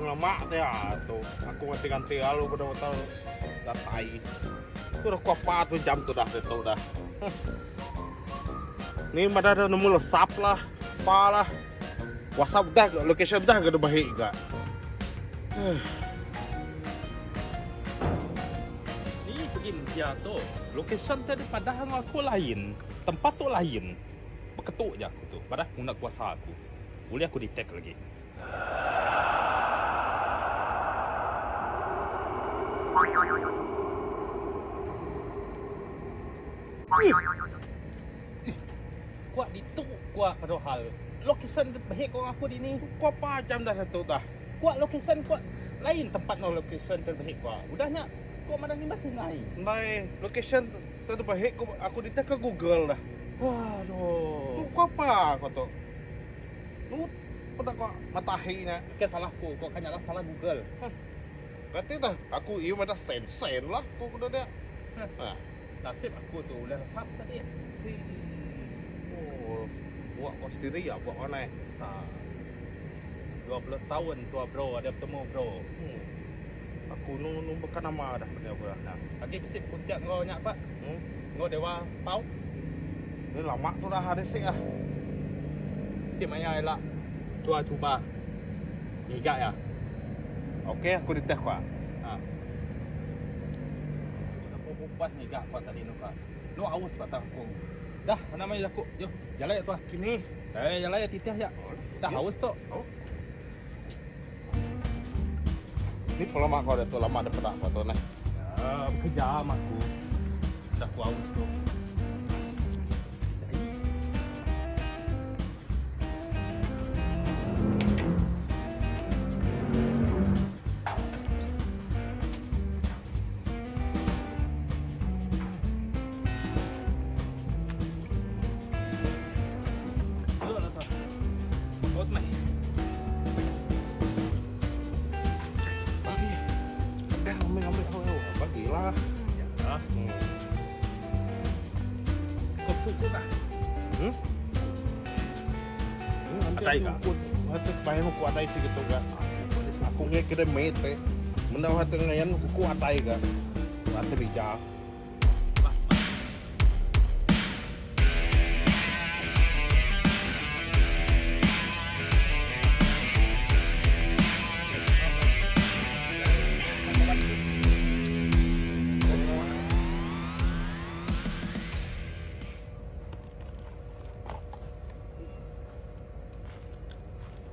Lama ti tu. Aku nganti-nganti lalu beda hotel datai. Tu dah ku apa tu jam tu dah ditu dah. Huh. Ni madah dah nemu lesap lah. Apa lah. WhatsApp dah location dah ke bahi ga. Huh. Ni pergi mensia tu. Location tadi padah enggau aku lain. Tempat tu lain. Beketu je aku tu. Padah nguna kuasa aku. Ulih aku detect lagi. Kuak ditu kuak padahal location behik ko aku dini. Kuak apa jam dah satu dah. Kuak location kuak lain tempat no location terbaik kuak. Udah nya kuak madah ngimba sungai. Ndai location terbaik ko aku diteh ke Google dah. Aduh. Kuak apa ko tu. Nu peda ko matahi nya. Ke salah ku ko ka nyalah salah Google. Huh. Kati dah aku iya madah sen sen lah ku kuda dia. Huh. Nasib aku tu ulih resap tadi. Oh, buat kau sendiri ya buat kau nai. Sa. 20 tahun tua bro ada bertemu bro. Hmm. Aku nu nu bukan nama dah benda apa. Nah, lagi bisi kuntiak ngau nya pak. Hmm. Ngau dewa pau. Ni lama tu dah ada sik ah. Bisi maya ila tua cuba ngiga ya. Okey aku diteh ku ah. Ha. Aku puas ngiga ku tadi nu ka. Nu aus batang aku. Dah nama ya aku. Yo, jalai ya tua. Kini. Eh, jalai ya titih ya. Dah haus tu. Oh. Ni pelama kau dah tu lama dah peda kau tu nah. Ya, bekerja am aku. Dah ku aus tu. Bagilah. Ya. Hmm. Kau cukup ah. Hmm? Nanti Adai aku hati bayar aku adai segitu ga. Aku nge kena mate. Mendau hati ngayan aku adai ga. Hati bija.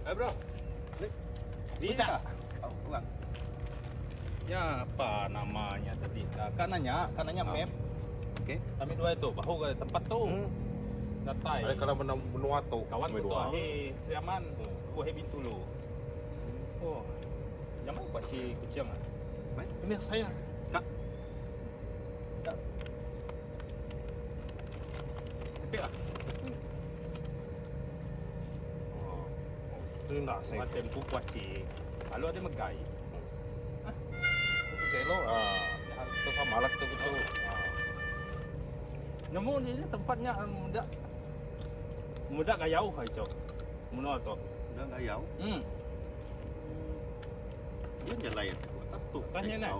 Eh bro. Ni tak? Oh, bukan. Ya apa namanya tadi? Kak nanya, kak nanya map. Okey. Kami dua itu bahu ke tempat tu. Hmm. Datai. Ada kalau benua tu. Kawan Kami tu dua. he Sri Aman, aku he Bintulu. Oh. Yang mana kuaci kucing ah? Baik, ini saya. Kak. Tak. Tepi lah. Oh. Itu nak saya. Buat tempu kuaci. Lalu ada megai. Itu lo. Ah, itu sama lah itu itu. Ah. Nemu ni tempatnya muda. Muda gayau hai cok. Menua tu. Udah nggak jauh. Hmm. Dia jalan yang aku atas tu. Tanya nak.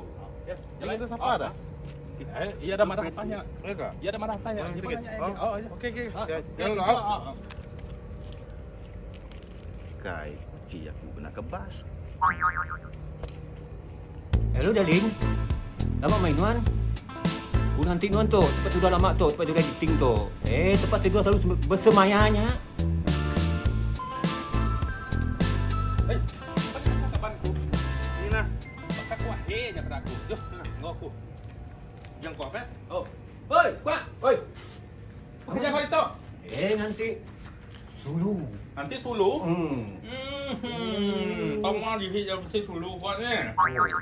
Ya, Ini itu siapa ada? Eh, iya ada marah tanya. Ya kak? Iya ada marah tanya. Oh, Dia sikit. nanya. Oh, Oh, ya. Okey okey. Ah, Ya, ya, Jangan ah, lah. ah, ah. Kai, kunci aku kena kebas. Hello darling. Lama main nuan. Ku nanti nuan tu, tempat tidur lama tu, tempat tidur editing tu. Eh, tempat tidur selalu bersemayanya. Eh, apa ni kawan ku? Ini nah. Bakal ku akhirnya pada aku. Yo, ngau aku. Yang kau apa? Oh, Hoi, kuat. Hoi. kerja kau itu. Eh, nanti sulu. Nanti sulu. Hmm. Hmm. Kamu di sini mesti sulu kau ni.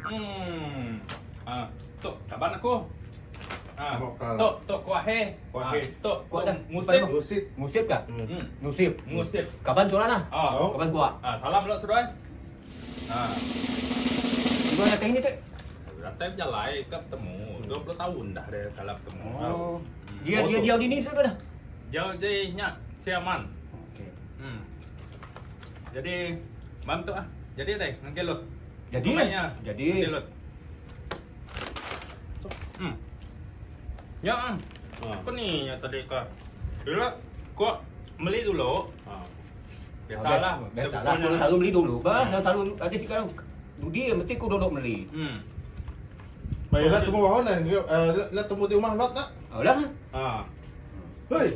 Hmm. Ah, tu kawan aku. Ah, tu tu ku akhir. Kuah he. Tu Kuah dah. Musib. Musib. Musib kah? Hmm. Hmm. Nusib. Musib. Kapan tu lah? Ah. Oh. Kapan gua? Ah, salam lo sudah. Ah. Gua datang ni tu. Datai berjalan ke bertemu. 20 tahun dah dia kalau bertemu. Oh. Dia dia dia di ni sudah dah. Jauh je nyak Siaman. Okey. Hmm. Jadi bantu ah. Jadi deh, nanti lo. Jadi. Jadi. Nya ah. Apa ni nya tadi ka? Dulu ko meli dulu. Ha. Biasalah. Biasalah. Aku selalu beli dulu bah. Selalu ada sekarang dudi mesti aku duduk beli. Baiklah temu bahon eh. Lah temu di rumah lot tak? Oh lah. Ha. Hei.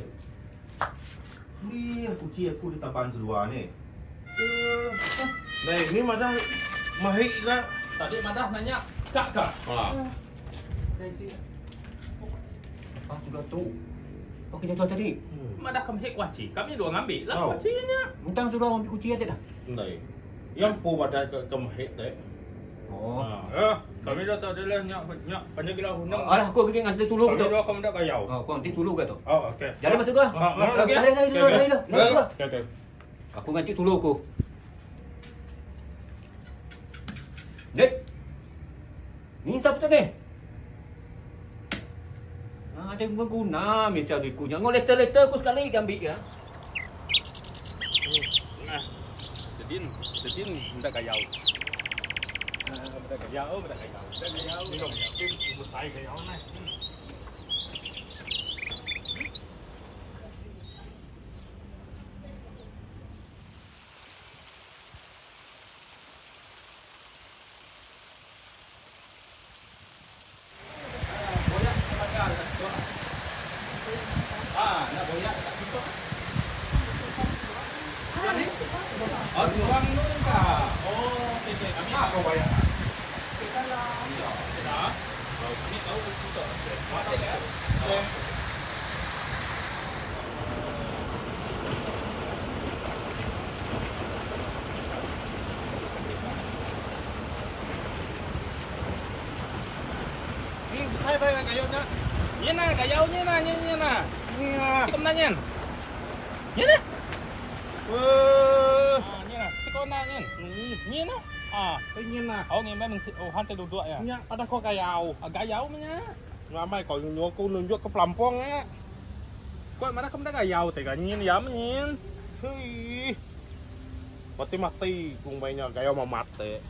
Ni kunci aku di taban seluar ni. Nah, ni madah mahik ke? Tadi madah nanya kak kak. Ha. Apa sudah tu? Okey jatuh tadi. Madah kami hek kuaci. Kami dua ngambil lah Oh. kuacinya. Mentang sudah ambil kunci ada dah. Ndai. Yang po badah ke ke mahik tak? Oh. Ha. Eh, kami dah tak ada lah nyak nyak panjang gila hunang. Alah aku pergi nganti tolong Kami tu. dua kamu dah kayau. Oh, aku nanti tolong ke tu. Oh, okey. Jalan masuk ke? Ah, mau lagi? Lari lari lari lari lari. Okey, okey. Aku nganti tolong aku. Nek. Ni siapa tu ni? Ah, ada mengguna misal aku. Jangan letter-letter aku sekali dia ambil ya. Nah. Dedin, dedin hendak kayau. Hendak kayau, hendak kayau. Hendak kayau. Minum. Besar kayau ni. Ah, nak boyak kat situ. Oh, tuang tu kah? Oh, okey okey. Kami tak kau bayar. Kita lah. Ya, kita. Oh, kami tahu betul. Okey. ya. Okey. Ni besar baik kayau nya. Ni nah, gayau ni nah, ni ni nah. Ni ah. Sikap nanya. Ni nah. Eh. Ah, ni nah. Sikap nanya. Ni nah. Ah, Ingin lah. oh ni memang oh hantar duduk ya. Nya pada kau kayau. Ah, gayau punya. Ramai kau nunjuk aku nunjuk ke pelampung eh. Kau mana kamu dah gayau tega nyin ya nyin. Hei. Mati mati kung mainnya gayau mau mati.